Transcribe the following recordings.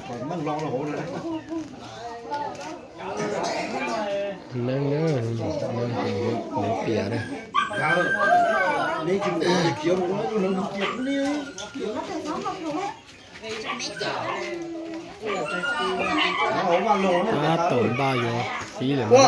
Neeb na, neeb pias na. Tab tom npaj yuav pib lawm na.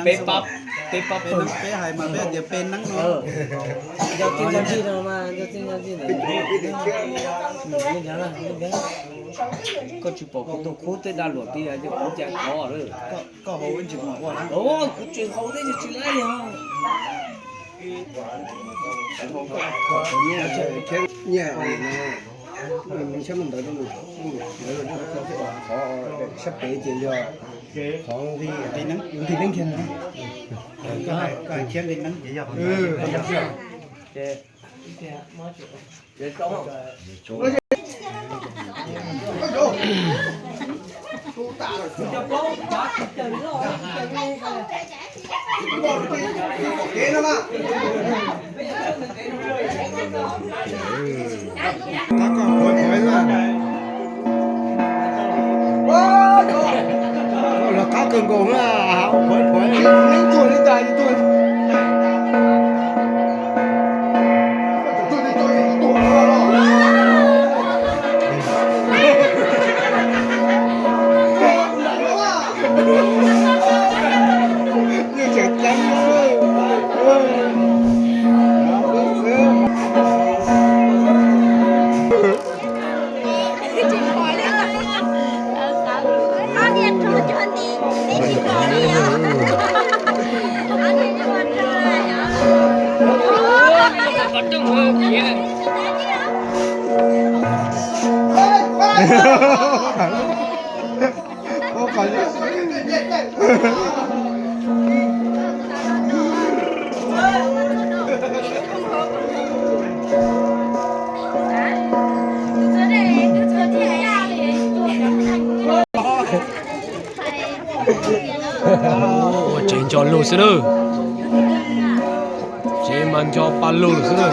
Peb pab, peb pab pawg. Peb hais mas peb tias peb neeb no. Nco txij nco txij no mas, nco txij nco txij ntawd. Koj tsis pom kuv tus khub tej dab luam ti, kuv cas thov lawm. Koj haus ib ntsis kuv mam ua na. Kuv tseem haus thiab tsis laib li os. Nyiaj, nyiaj, nyiaj ntawd, ntawd sab pem ces yog qhov nqi neeb kiag. Koj hais thiab nqi neeb ces yog qhov ntawd. Qab koj phuav phuav na. Lawv qab kawg nkaus na, phuav phuav. Ua tsev ncho lug xwb na. Tsev mas ncho pa lug xwb na.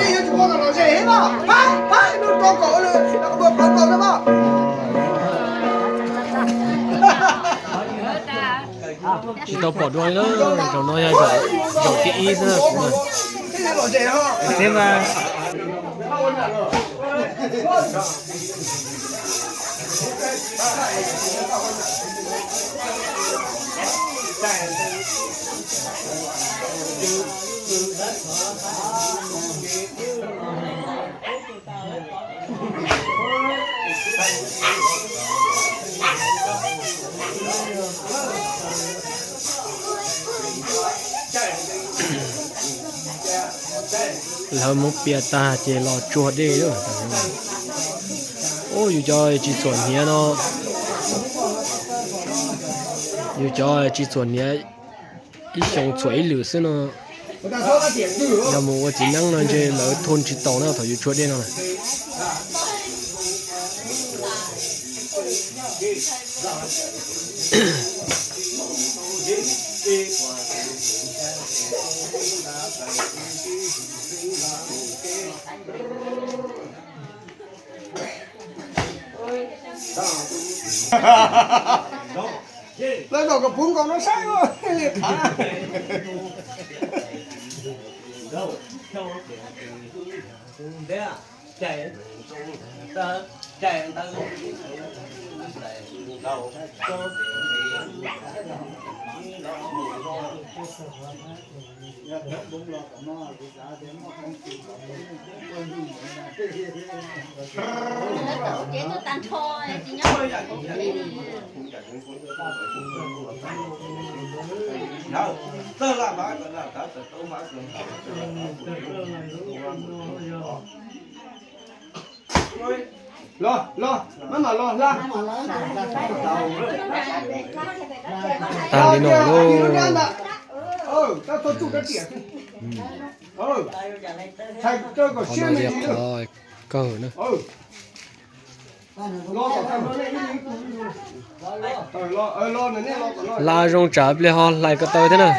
Tsis tau pom dua li na, zaum no yog zaum thib ib xwb na. Thiab mas, Lawv mus pias tag ces los tsuag dej lawm. Ub, yus cov tsis txhuam hniav no, yus cov tsis txhuam hniav, ib xyoos txhuam ib lwm xwb no. Yog mus ua txiv neeb no ntshe lawv thun tsis tau na thaum yus tsuag dej no. Lawv zaum kom puv nkaus no saib li qhav. Los, los, maj mam los hla. Tag li no lauj. Qhov no yog qhov kawg na. Hla zoo tsam pliag ho hlais ko taw thiab na.